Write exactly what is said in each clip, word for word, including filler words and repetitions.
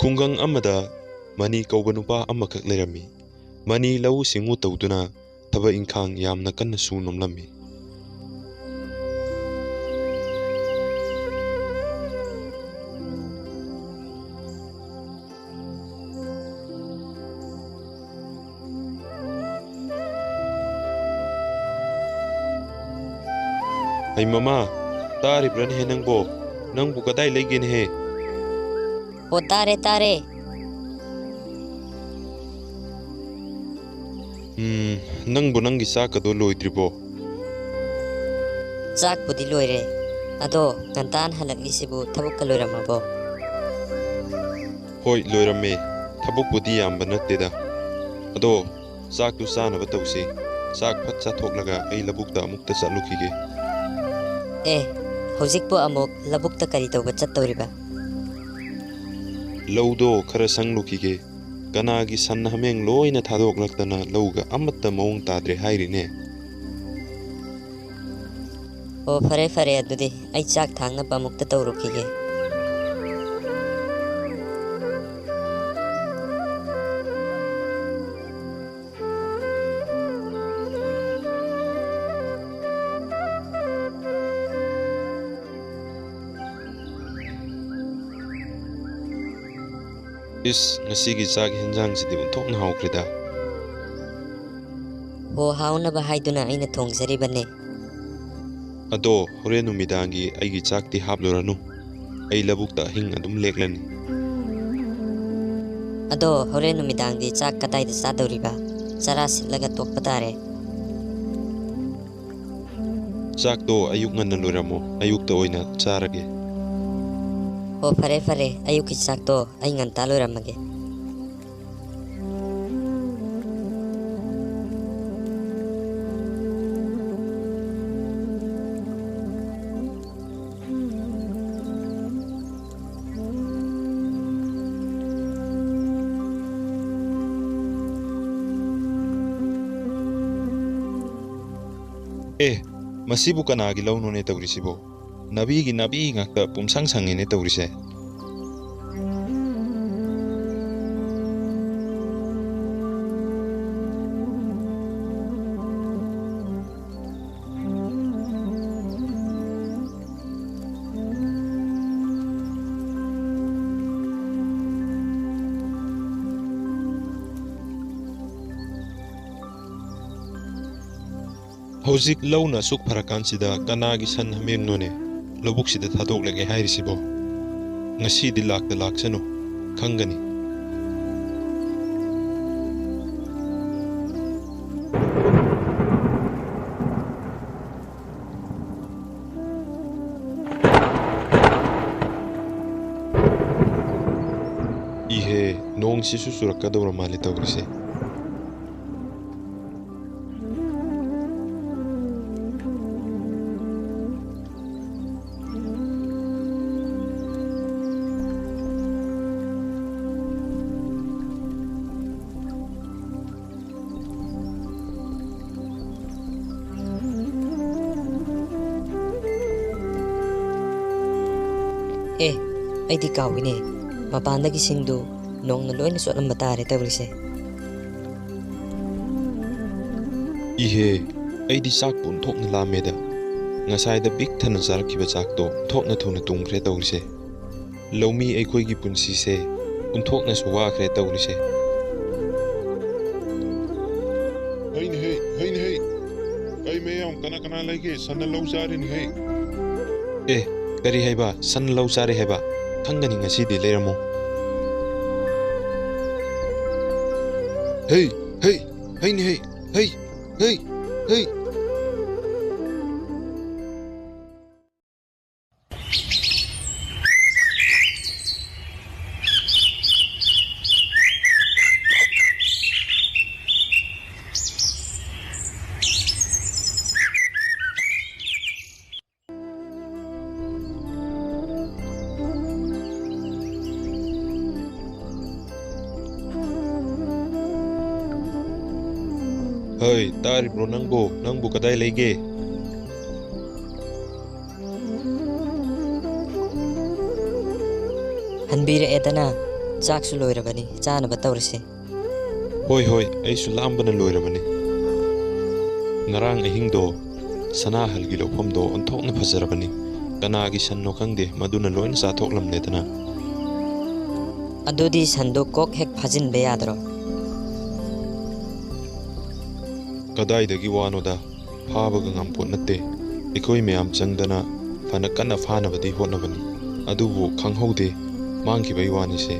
ꯈꯨꯡꯒꯪ ꯑꯃꯗ ꯃꯅꯤ ꯀꯧꯕ ꯅꯨꯄꯥ ꯑꯃꯈꯛ ꯂꯩꯔꯝꯃꯤ꯫ ꯃꯅꯤ ꯂꯧꯎ ꯁꯤꯡꯎ ꯇꯧꯗꯨꯅ ꯊꯕꯛ ꯏꯪꯈꯥꯡ ꯌꯥꯝꯅ ꯀꯟꯅ ꯁꯨ ꯅꯣꯝꯂꯝꯃꯤ꯫ ꯍꯩ ꯃꯃꯥ, ꯇꯥꯔꯤꯕ꯭ꯔꯥꯅꯦꯍꯦ ꯅꯪꯕꯣ? ꯅꯪꯕꯨ ꯀꯗꯥꯏ ꯂꯩꯒꯦꯅꯦꯍꯦ? ꯑꯣ, ꯇꯥꯔꯦ, ꯇꯥꯔꯦ꯫ ꯎꯝ, ꯅꯪꯕꯨ ꯅꯪꯒꯤ ꯆꯥꯛꯀꯗꯣ ꯂꯣꯏꯗ꯭ꯔꯤꯕꯣ? ꯆꯥꯛꯄꯨꯗꯤ ꯂꯣꯏꯔꯦ꯫ ꯑꯗꯣ, ꯉꯟꯇꯥꯅ ꯍꯜꯂꯛꯂꯤꯁꯤꯕꯨ ꯊꯕꯛꯀ ꯂꯣꯏꯔꯝꯃꯕꯣ? ꯍꯣꯏ, ꯂꯣꯏꯔꯝꯃꯦ꯫ ꯊꯕꯛꯄꯨꯗꯤ ꯌꯥꯝꯕ ꯅꯠꯇꯦꯗ꯫ ꯑꯗꯣ, ꯆꯥꯛꯇꯨ ꯆꯥꯅꯕ ꯇꯧꯁꯤ꯫ ꯆꯥꯛ ꯐꯠ ꯆꯥꯊꯣꯛꯂꯒ ꯑꯩ ꯂꯧꯕꯨꯛꯇ ꯑꯃꯨꯛꯇ ꯆꯠꯂꯨꯈꯤꯒꯦ꯫ ꯑꯦ, ꯍꯧꯖꯤꯛꯄꯨ ꯑꯃꯨꯛ ꯂꯧꯕꯨꯛꯇ ꯀꯔꯤ ꯇꯧꯕ ꯆꯠꯇꯧꯔꯤꯕ? ꯂꯧꯗꯣ ꯈꯔ ꯁꯪꯂꯨꯈꯤꯒꯦ꯫ ꯀꯅꯥꯒꯤ ꯁꯟ ꯍꯥꯃꯦꯡ ꯂꯣꯏꯅ ꯊꯥꯗꯣꯛꯂꯛꯇꯅ ꯂꯧꯒ ꯑꯃꯠꯇ ꯃꯑꯣꯡ ꯇꯥꯗ꯭ꯔꯦ ꯍꯥꯏꯔꯤꯅꯦ꯫ ꯑꯣ, ꯐꯔꯦ, ꯐꯔꯦ, ꯑꯗꯨꯗꯤ ꯑꯩ ꯆꯥꯛ ꯊꯥꯡꯅꯕ ꯑꯃꯨꯛꯇ ꯇꯧꯔꯨꯈꯤꯒꯦ꯫ ꯏꯁ, ꯉꯁꯤꯒꯤ ꯆꯥꯛ ꯍꯦꯟꯖꯥꯡꯁꯤꯗꯤ ꯑꯣꯟꯊꯣꯛꯅ ꯍꯥꯎꯈ꯭ꯔꯦꯗ꯫ ꯍꯣ, ꯍꯥꯎꯅꯕ ꯍꯥꯏꯗꯨꯅ ꯑꯩꯅ ꯊꯣꯡꯖꯔꯤꯕꯅꯦ꯫ ꯑꯗꯣ ꯍꯣꯔꯦꯟ ꯅꯨꯃꯤꯗꯥꯡꯒꯤ ꯑꯩꯒꯤ ꯆꯥꯛꯇꯤ ꯍꯥꯞꯂꯨꯔꯅꯨ꯫ ꯑꯩ ꯂꯧꯕꯨꯛꯇ ꯑꯍꯤꯡ ꯑꯗꯨꯝ ꯂꯦꯛꯂꯅꯤ꯫ ꯑꯗꯣ ꯍꯣꯔꯦꯟ ꯅꯨꯃꯤꯗꯥꯡꯗꯤ ꯆꯥꯛ ꯀꯗꯥꯏꯗ ꯆꯥꯗꯧꯔꯤꯕ? ꯆꯔꯥ ꯁꯤꯠꯂꯒ ꯇꯣꯛꯄ ꯇꯥꯔꯦ꯫ ꯆꯥꯛꯇꯣ ꯑꯌꯨꯛ ꯉꯟꯅ ꯂꯣꯏꯔꯝꯃꯣ, ꯑꯌꯨꯛꯇ ꯑꯣꯏꯅ ꯆꯥꯔꯒꯦ꯫ ꯑꯣ, ꯐꯔꯦ, ꯐꯔꯦ, ꯑꯌꯨꯛꯀꯤ ꯆꯥꯛꯇꯣ ꯑꯩ ꯉꯟꯇꯥ ꯂꯣꯏꯔꯝꯃꯒꯦ꯫ ꯑꯦ, ꯃꯁꯤꯕꯨ ꯀꯅꯥꯒꯤ ꯂꯧꯅꯣꯅꯦ ꯇꯧꯔꯤꯁꯤꯕꯣ? ꯅꯥꯄꯤꯒꯤ ꯅꯥꯄꯤ ꯉꯥꯛꯇ ꯄꯨꯝꯁꯪ ꯁꯪꯉꯦꯅꯦ ꯇꯧꯔꯤꯁꯦ꯫ ꯍꯧꯖꯤꯛ ꯂꯧꯅ ꯑꯁꯨꯛ ꯐꯔꯀꯥꯟꯁꯤꯗ ꯀꯅꯥꯒꯤ ꯁꯟ ꯍꯥꯃꯦꯡꯅꯣꯅꯦ ꯂꯧꯕꯨꯛꯁꯤꯗ ꯊꯥꯗꯣꯛꯂꯒꯦ ꯍꯥꯏꯔꯤꯁꯤꯕꯣ? ꯉꯁꯤꯗꯤ ꯂꯥꯛꯇ ꯂꯥꯛꯁꯅꯨ, ꯈꯪꯒꯅꯤ꯫ ꯏꯍꯦ, ꯅꯣꯡꯁꯤꯁꯨ ꯆꯨꯔꯛꯀꯗꯧꯔ ꯃꯥꯜꯂꯦ ꯇꯧꯔꯤꯁꯦ꯫ ꯑꯦ, ꯑꯩꯗꯤ ꯀꯥꯎꯏꯅꯦ꯫ ꯃꯄꯥꯟꯗꯒꯤ ꯁꯤꯡꯗꯨ ꯅꯣꯡꯅ ꯂꯣꯏꯅ ꯆꯣꯠꯂꯝꯕ ꯇꯥꯔꯦ ꯇꯧꯔꯤꯁꯦ꯫ ꯏꯍꯦ, ꯑꯩꯗꯤ ꯆꯥꯛꯄꯨ ꯑꯣꯟꯊꯣꯛꯅ ꯂꯥꯝꯃꯦꯗ꯫ ꯉꯁꯥꯏꯗ ꯄꯤꯛ ꯊꯟꯅ ꯆꯥꯔꯛꯈꯤꯕ ꯆꯥꯛꯇꯣ ꯑꯣꯟꯊꯣꯛꯅ ꯊꯨꯅ ꯇꯨꯝꯈ꯭ꯔꯦ ꯇꯧꯔꯤꯁꯦ꯫ ꯂꯧꯃꯤ ꯑꯩꯈꯣꯏꯒꯤ ꯄꯨꯟꯁꯤꯁꯦ ꯑꯣꯟꯊꯣꯛꯅꯁꯨ ꯋꯥꯈ꯭ꯔꯦ ꯇꯧꯔꯤꯁꯦ꯫ ꯍꯩꯅꯦꯍꯦ, ꯍꯩꯅꯦꯍꯦ꯫ ꯑꯩ ꯃꯌꯥꯝ ꯀꯅꯥ ꯀꯅꯥ ꯂꯩꯒꯦ? ꯁꯟꯅ ꯂꯧ ꯆꯥꯔꯤꯅꯦꯍꯦ꯫ ꯑꯦ, ꯀꯔꯤ ꯍꯥꯏꯕ? ꯁꯟ ꯂꯧ ꯆꯥꯔꯦ ꯍꯥꯏꯕ? ꯈꯪꯒꯅꯤ ꯉꯁꯤꯗꯤ, ꯂꯩꯔꯝꯃꯣ꯫ ꯍꯩ, ꯍꯩ, ꯍꯩꯅꯦꯍꯦ, ꯍꯩ, ꯍꯩ, ꯍꯩ꯫ ꯍꯣꯏ, ꯇꯥꯔꯤꯕ꯭ꯔꯣ ꯅꯪꯕꯨ? ꯅꯪꯕꯨ ꯀꯗꯥꯏ ꯂꯩꯒꯦ? ꯍꯟꯕꯤꯔꯛꯑꯦꯗꯅ, ꯆꯥꯛꯁꯨ ꯂꯣꯏꯔꯕꯅꯤ, ꯆꯥꯅꯕ ꯇꯧꯔꯁꯦ꯫ ꯍꯣꯏ, ꯍꯣꯏ, ꯑꯩꯁꯨ ꯂꯥꯝꯕꯅ ꯂꯣꯏꯔꯕꯅꯤ꯫ ꯉꯔꯥꯡ ꯑꯍꯤꯡꯗꯣ ꯁꯅꯥꯍꯜꯒꯤ ꯂꯧꯐꯝꯗꯣ ꯑꯣꯟꯊꯣꯛꯅ ꯐꯖꯔꯕꯅꯤ꯫ ꯀꯅꯥꯒꯤ ꯁꯟꯅꯣ ꯈꯪꯗꯦ, ꯃꯗꯨꯅ ꯂꯣꯏꯅ ꯆꯥꯊꯣꯛꯂꯝꯂꯦꯗꯅ꯫ ꯑꯗꯨꯗꯤ ꯁꯟꯗꯣ ꯀꯣꯛ ꯍꯦꯛ ꯐꯥꯖꯤꯟꯕ ꯌꯥꯗ꯭ꯔꯣ? ꯀꯗꯥꯏꯗꯒꯤ ꯋꯥꯅꯣꯗ? ꯐꯥꯕꯒ ꯉꯝꯄꯣꯠ ꯅꯠꯇꯦ꯫ ꯑꯩꯈꯣꯏ ꯃꯌꯥꯝ ꯆꯪꯗꯅ ꯐꯅ ꯀꯟꯅ ꯐꯥꯅꯕꯗꯤ ꯍꯣꯠꯅꯕꯅꯤ, ꯑꯗꯨꯕꯨ ꯈꯪꯍꯧꯗꯦ, ꯃꯥꯡꯈꯤꯕꯩ ꯋꯥꯅꯤꯁꯦ꯫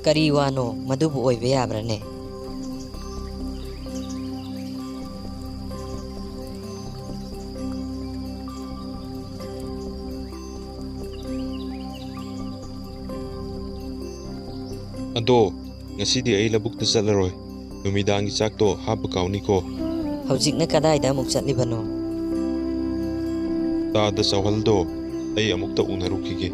ꯀꯔꯤ ꯋꯥꯅꯣ? ꯃꯗꯨꯕꯨ ꯑꯣꯏꯕ ꯌꯥꯕ꯭ꯔꯅꯦ? ꯑꯗꯣ, ꯉꯁꯤꯗꯤ ꯑꯩ ꯂꯧꯕꯨꯛꯇ ꯆꯠꯂꯔꯣꯏ꯫ ꯅꯨꯃꯤꯗꯥꯡꯒꯤ ꯆꯥꯛꯇꯣ ꯍꯥꯞꯄ ꯀꯥꯎꯅꯤꯀꯣ꯫ ꯍꯧꯖꯤꯛꯅ ꯀꯗꯥꯏꯗ ꯑꯃꯨꯛ ꯆꯠꯂꯤꯕꯅꯣ? ꯇꯥꯗ, ꯆꯥꯎꯍꯜꯗꯣ ꯑꯩ ꯑꯃꯨꯛꯇ ꯎꯅꯔꯨꯈꯤꯒꯦ꯫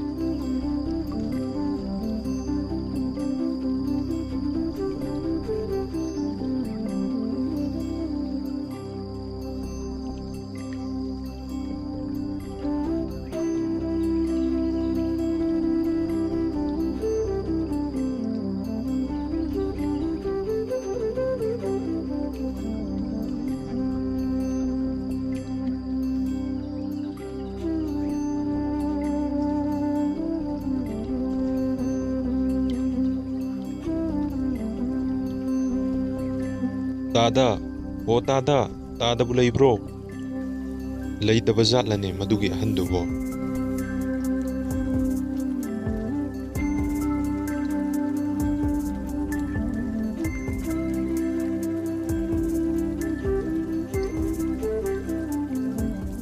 ꯇꯥꯗ, ꯍꯣ ꯇꯥꯗ, ꯇꯥꯗꯕꯨ ꯂꯩꯕ꯭ꯔꯣ? ꯂꯩꯇꯕ ꯖꯥꯠꯂꯅꯦ ꯃꯗꯨꯒꯤ ꯑꯍꯟꯗꯨꯕꯣ?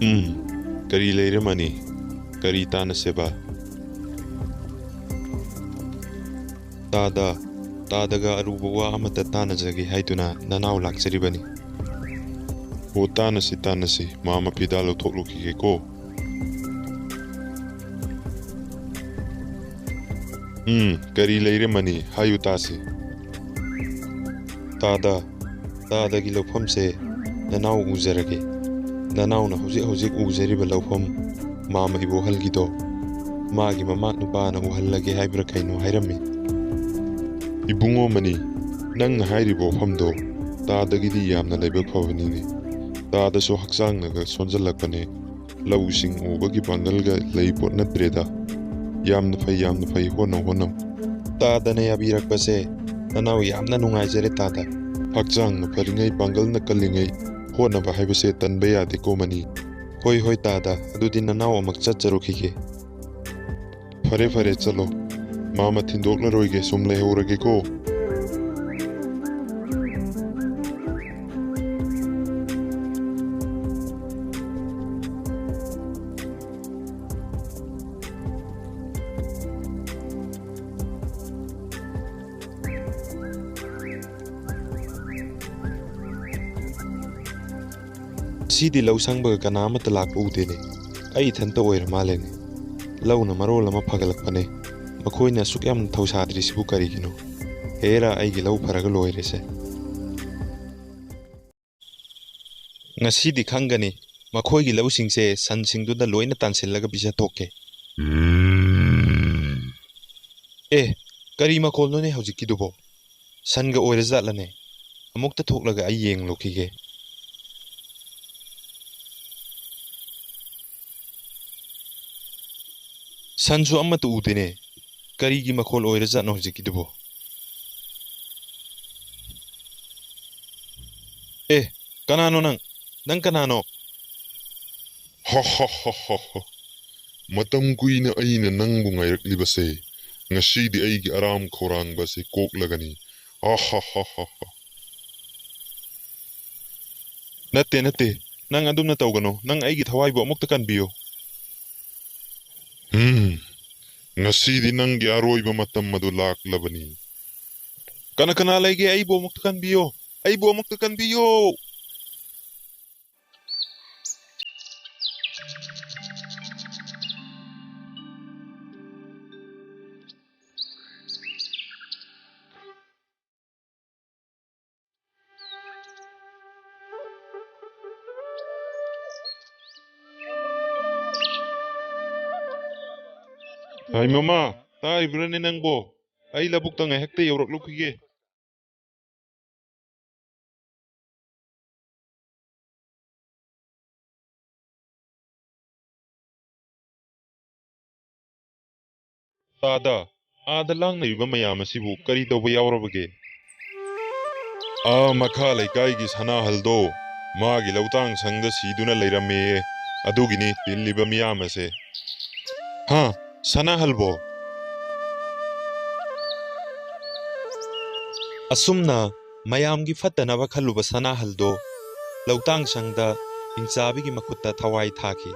ꯎꯝ, ꯀꯔꯤ ꯂꯩꯔꯝꯃꯅꯤ? ꯀꯔꯤ ꯇꯥꯟꯅꯁꯦꯕ? ꯇꯥꯗ, ꯇꯥꯗꯒ ꯑꯔꯨꯕ ꯋꯥ ꯑꯃꯇ ꯇꯥꯟꯅꯖꯒꯦ ꯍꯥꯏꯗꯨꯅ ꯅꯅꯥꯎ ꯂꯥꯛꯆꯔꯤꯕꯅꯤ꯫ ꯑꯣ, ꯇꯥꯟꯅꯁꯤ, ꯇꯥꯟꯅꯁꯤ, ꯃꯥ ꯃꯐꯤꯗꯥ ꯂꯧꯊꯣꯛꯂꯨꯈꯤꯒꯦꯀꯣ꯫ ꯎꯝ, ꯀꯔꯤ ꯂꯩꯔꯦ ꯃꯅꯤ? ꯍꯥꯏꯌꯨ ꯇꯥꯁꯤ꯫ ꯇꯥꯗ, ꯇꯥꯗꯒꯤ ꯂꯧꯐꯝꯁꯦ ꯅꯅꯥꯎ ꯎꯖꯔꯒꯦ꯫ ꯅꯅꯥꯎꯅ ꯍꯧꯖꯤꯛ ꯍꯧꯖꯤꯛ ꯎꯖꯔꯤꯕ ꯂꯧꯐꯝ ꯃꯥꯃ ꯏꯕꯣꯍꯜꯒꯤꯗꯣ, ꯃꯥꯒꯤ ꯃꯃꯥꯠ ꯅꯨꯄꯥꯅ ꯎꯍꯜꯂꯒꯦ ꯍꯥꯏꯕ꯭ꯔꯥ ꯀꯩꯅꯣ ꯍꯥꯏꯔꯝꯃꯤ꯫ ꯏꯕꯨꯡꯉꯣ ꯃꯅꯤ, ꯅꯪꯅ ꯍꯥꯏꯔꯤꯕ ꯋꯥꯐꯝꯗꯣ ꯇꯥꯗꯒꯤꯗꯤ ꯌꯥꯝꯅ ꯂꯥꯏꯕꯛ ꯐꯕꯅꯤꯅꯦ꯫ ꯇꯥꯗꯁꯨ ꯍꯛꯆꯥꯡꯅꯒ ꯁꯣꯟꯖꯜꯂꯛꯄꯅꯦ꯫ ꯂꯧꯁꯤꯡ ꯎꯕꯒꯤ ꯄꯥꯡꯒꯜꯒ ꯂꯩ ꯄꯣꯠ ꯅꯠꯇ꯭ꯔꯦꯗ꯫ ꯌꯥꯝꯅ ꯐꯩ, ꯌꯥꯝꯅ ꯐꯩ, ꯍꯣꯠꯅꯧ, ꯍꯣꯠꯅꯧ꯫ ꯇꯥꯗꯅ ꯌꯥꯕꯤꯔꯛꯄꯁꯦ ꯅꯅꯥꯎ ꯌꯥꯝꯅ ꯅꯨꯡꯉꯥꯏꯖꯔꯦ ꯇꯥꯗ꯫ ꯍꯛꯆꯥꯡꯅ ꯐꯔꯤꯉꯩ, ꯄꯥꯡꯒꯜꯅ ꯀꯜꯂꯤꯉꯩ ꯍꯣꯠꯅꯕ ꯍꯥꯏꯕꯁꯦ ꯇꯟꯕ ꯌꯥꯗꯦꯀꯣ ꯃꯅꯤ꯫ ꯍꯣꯏ, ꯍꯣꯏ ꯇꯥꯗ, ꯑꯗꯨꯗꯤ ꯅꯅꯥꯎ ꯑꯃꯨꯛ ꯆꯠꯆꯔꯨꯈꯤꯒꯦ꯫ ꯐꯔꯦ, ꯐꯔꯦ, ꯆꯠꯂꯣ꯫ ꯃꯥꯃ ꯊꯤꯟꯗꯣꯛꯂꯔꯣꯏꯒꯦ, ꯁꯨꯝ ꯂꯩꯍꯧꯔꯒꯦꯀꯣ꯫ ꯁꯤꯗꯤ ꯂꯧ ꯁꯪꯕꯒ ꯀꯅꯥ ꯑꯃꯠꯇ ꯂꯥꯛꯄ ꯎꯗꯦꯅꯦ꯫ ꯑꯩ ꯏꯊꯟꯇ ꯑꯣꯏꯔ ꯃꯥꯜꯂꯦꯅꯦ꯫ ꯂꯧꯅ ꯃꯔꯣꯜ ꯑꯃ ꯐꯒꯠꯂꯛꯄꯅꯦ꯫ ꯃꯈꯣꯏꯅ ꯑꯁꯨꯛ ꯌꯥꯝꯅ ꯊꯧꯁꯥꯗ꯭ꯔꯤꯁꯤꯕꯨ ꯀꯔꯤꯒꯤꯅꯣ? ꯍꯦꯔꯥ, ꯑꯩꯒꯤ ꯂꯧ ꯐꯔꯒ ꯂꯣꯏꯔꯦꯁꯦ꯫ ꯉꯁꯤꯗꯤ ꯈꯪꯒꯅꯤ, ꯃꯈꯣꯏꯒꯤ ꯂꯧꯁꯤꯡꯁꯦ ꯁꯟꯁꯤꯡꯗꯨꯗ ꯂꯣꯏꯅ ꯇꯥꯟꯁꯤꯜꯂꯒ ꯄꯤꯖꯊꯣꯛꯀꯦ꯫ ꯎꯝ꯫ ꯑꯦ, ꯀꯔꯤ ꯃꯈꯣꯜꯅꯣꯅꯦ ꯍꯧꯖꯤꯛꯀꯤꯗꯨꯕꯣ? ꯁꯟꯒ ꯑꯣꯏꯔꯖꯥꯠꯂꯅꯦ? ꯑꯃꯨꯛꯇ ꯊꯣꯛꯂꯒ ꯑꯩ ꯌꯦꯡꯂꯨꯈꯤꯒꯦ꯫ ꯁꯟꯁꯨ ꯑꯃꯠꯇ ꯎꯗꯦꯅꯦ꯫ ꯀꯔꯤꯒꯤ ꯃꯈꯣꯜ ꯑꯣꯏꯔꯖꯥꯠꯅꯣ ꯍꯧꯖꯤꯛꯀꯤꯗꯨꯕꯣ? ꯑꯦ, ꯀꯅꯥꯅꯣ ꯅꯪ? ꯅꯪ ꯀꯅꯥꯅꯣ? ꯍ ꯍ ꯍ ꯍ ꯍ꯫ ꯃꯇꯝ ꯀꯨꯏꯅ ꯑꯩꯅ ꯅꯪꯕꯨ ꯉꯥꯏꯔꯛꯂꯤꯕꯁꯦ, ꯉꯁꯤꯗꯤ ꯑꯩꯒꯤ ꯑꯔꯥꯝ ꯈꯧꯔꯥꯡꯕꯁꯦ ꯀꯣꯛꯂꯒꯅꯤ꯫ ꯑ ꯍ ꯍ ꯍ ꯍ꯫ ꯅꯠꯇꯦ, ꯅꯠꯇꯦ꯫ ꯅꯪ ꯑꯗꯨꯝꯅ ꯇꯧꯒꯅꯨ꯫ ꯅꯪ ꯑꯩꯒꯤ ꯊꯋꯥꯏꯕꯨ ꯑꯃꯨꯛꯇ ꯀꯟꯕꯤꯌꯨ꯫ ꯎꯝ, ꯉꯁꯤꯗꯤ ꯅꯪꯒꯤ ꯑꯔꯣꯏꯕ ꯃꯇꯝ ꯑꯗꯨ ꯂꯥꯛꯂꯕꯅꯤ꯫ ꯀꯅꯥ ꯀꯅꯥ ꯂꯩꯒꯦ? ꯑꯩꯕꯨ ꯑꯃꯨꯛꯇ ꯀꯟꯕꯤꯌꯨ꯫ ꯑꯩꯕꯨ ꯑꯃꯨꯛꯇ ꯀꯟꯕꯤꯌꯨ꯫ ꯍꯥꯏ ꯃꯃꯥ, ꯇꯥꯔꯤꯕ꯭ꯔꯥꯅꯦ ꯅꯪꯕꯣ? ꯑꯩ ꯂꯧꯕꯨꯛꯇ ꯉꯥꯏꯍꯥꯛꯇ ꯌꯧꯔꯛꯂꯨꯈꯤꯒꯦ꯫ ꯇꯥꯗ, ꯑꯥꯗ ꯂꯥꯡꯅꯔꯤꯕ ꯃꯌꯥꯝ ꯑꯁꯤꯕꯨ ꯀꯔꯤ ꯇꯧꯕ ꯌꯥꯎꯔꯕꯒꯦ? ꯑꯥ ꯃꯈꯥ ꯂꯩꯀꯥꯏꯒꯤ ꯁꯅꯥꯍꯜꯗꯣ ꯃꯥꯒꯤ ꯂꯧꯇꯥꯡ ꯁꯪꯗ ꯁꯤꯗꯨꯅ ꯂꯩꯔꯝꯃꯦꯌꯦ꯫ ꯑꯗꯨꯒꯤꯅꯤ ꯇꯤꯜꯂꯤꯕ ꯃꯤꯌꯥꯝ ꯑꯁꯦ꯫ ꯍꯥ? ꯁꯅꯥꯍꯜꯕꯣ? ꯑꯁꯨꯝꯅ ꯃꯌꯥꯝꯒꯤ ꯐꯠꯇꯅꯕ ꯈꯜꯂꯨꯕ ꯁꯅꯥꯍꯜꯗꯣ ꯂꯧꯇꯥꯡ ꯁꯪꯗ ꯍꯤꯡꯆꯥꯕꯤꯒꯤ ꯃꯈꯨꯠꯇ ꯊꯋꯥꯏ ꯊꯥꯈꯤ꯫